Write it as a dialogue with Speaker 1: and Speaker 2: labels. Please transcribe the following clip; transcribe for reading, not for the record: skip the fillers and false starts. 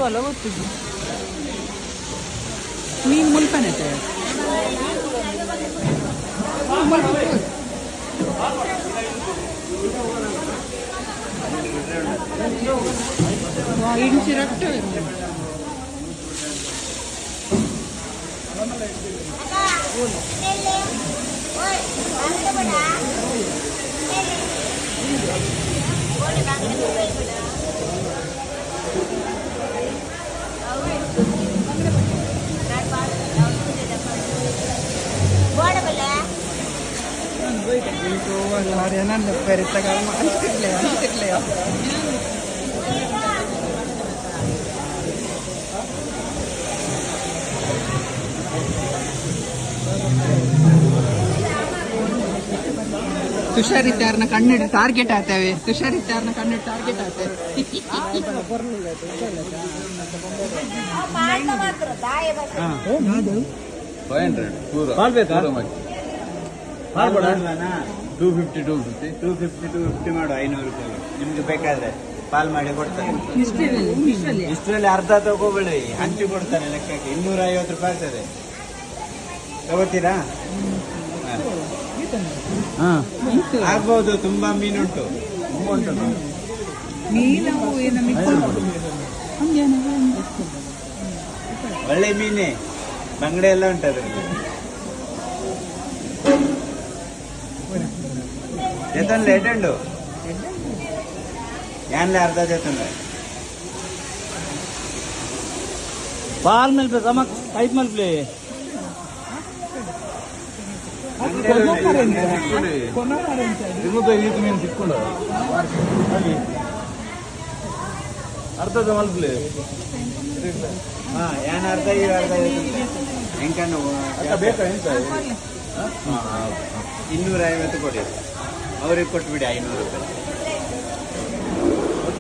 Speaker 1: ಅಲ್ಲ ಗೊತ್ತಿದ್ದು ಮೀನು ಮುಲ್ಪನತೆ ಇಂಚಿ ರಟ್ಟು ತುಷಾರಿತ್ತಾರನ ಕಣ್ಣು ಟಾರ್ಗೆಟ್ ಆತವೆ. ತುಷಾರಿತ್ತಾರನ ಕಣ್ಣು ಟಾರ್ಗೆಟ್ ಆತವೆ.
Speaker 2: ಮಾಡು 500 ರೂಪಾಯಿ ನಿಮ್ಗೆ ಬೇಕಾದ್ರೆ ಪಾಲ್ ಮಾಡಿ ಕೊಡ್ತಾರೆ. ಇಷ್ಟರಲ್ಲಿ ಅರ್ಧ ತಗೋಬೇಡಿ, ಹಂಚಿ ಕೊಡ್ತಾನೆ ಲೆಕ್ಕಕ್ಕೆ. 250 ರೂಪಾಯಿ ಆಗ್ತದೆ. ತಗೋತೀರಾ? ಆಗ್ಬೋದು, ತುಂಬಾ ಮೀನುಂಟು. ಒಳ್ಳೆ ಮೀನೇ, ಬಂಗಡೆ ಎಲ್ಲ ಉಂಟು ಅದರಲ್ಲಿ. ಜೊತೆ ಎಡ್ಡು ಯಾನ್ಲೆ ಅರ್ಧ ಜೊತೆ
Speaker 3: ಪಾಲ್ ಮಲ್ಪೆ ಸಮಕ್ ಪೈಪ್ ಮಲ್ಪಲೆ ಅರ್ಧದ ಮಲ್ಪಲೆ.
Speaker 2: ಹಾ, ಯಾನ್ ಅರ್ಧ ಈ ಅರ್ಧ ಹೆಂಕಣ್ಣು
Speaker 3: ಬೇಕಾ ಎಂತ?
Speaker 2: 250 ಕೊಡಿ, ಅವ್ರಿಗೆ ಕೊಟ್ಬಿಡಿ 500 ರೂಪಾಯಿ.